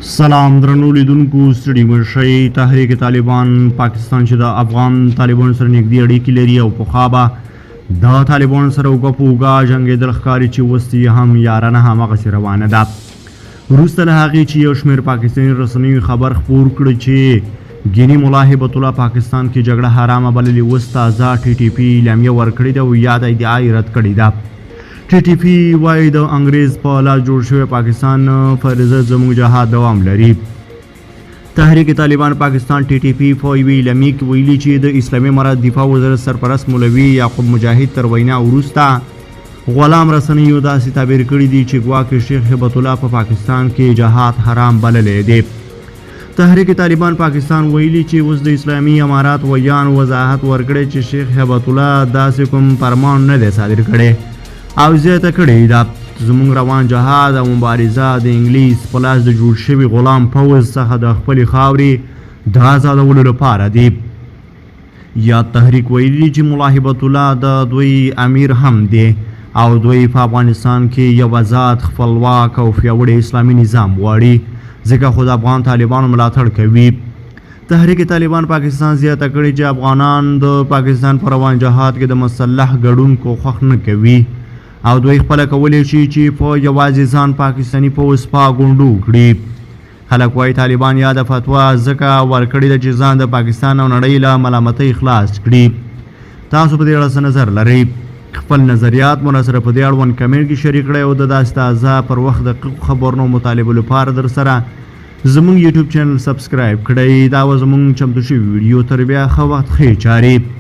سلام درنو لیدونکو، ستړي مه شئ. تحریک طالبان پاکستان چې د افغان طالبانو سره نږدې اړیکې لري او پخوا به د طالبانو سره اوږه په اوږه جنګېدل، ښکاري چې اوس یې هم یارانه هماغسې روانه ده. وروسته له هغې چې یو شمېر پاکستاني رسنیو خبر خپور کړ چې ګیني ملا هبت الله پاکستان کې جګړه حرامه بللې، اوس تازه ټي ټي پي اعلامیه ورکړې ده او یاده ادعا یې رد کړې ده. ټي ټي پي وايي، د انګریز په لاس جوړ شوی پاکستان پر ضد زموږ جهاد دوام لري. تحریک طالبان پاکستان ټي ټي پي په یوې اعلامیې کې ویلي چې د اسلامي امارت دفاع وزارت سرپرست مولوي یعقوب مجاهد تر وینا وروسته غلام رسنیو داسې تعبیر کړي دي چې ګواکې شیخ هبت الله په پاکستان کې جهاد حرام بللی دی. تحریک طالبان پاکستان ویلي چې اوس د اسلامي امارات ویان وضاحت ورکړی چې شیخ هبت الله داسې کوم فرمان نه دی صادر کړی او زیاته کړې ده، زموږ روان جهاد او مبارزه د انګلیس په لاس د جوړ شوي غلام پوځ څخه د خپلې خاورې د ازادولو لپاره دی. یاد تحریک ویلي چې ملا هبت الله د دوی امیر هم دی او دوی په افغانستان کې یو ازاد، خپلواک او پیاوړی اسلامي نظام غواړي، ځکه خو د افغان طالبانو ملاتړ کوي. تحریک طالبان پاکستان زیاته کړې چې افغانان د پاکستان په روان جهاد کې د مسلح ګډون کوښښ نه کوي او دوی خپله کولی شي چې په یوازې ځان پاکستاني پوځ په ګونډو کړي. خلک وايي، طالبان یاده فتوا ځکه ورکړې ده چې ځان د پاکستان او نړۍ له ملامتۍ خلاص کړي. تاسو په دې اړه څه نظر لرئ؟ خپل نظریات مو راسره په دې اړوند کمنټ کې شریک کړئ او د داسې تازه، پر وخت، دقیقو خبرونو مطالبو لپاره درسره زموږ یوټیوب چینل سبسکرایب کړئ. دا وه زموږ چمتو شوې ویډیو. تر بیا، ښه وخت، ښې چارې.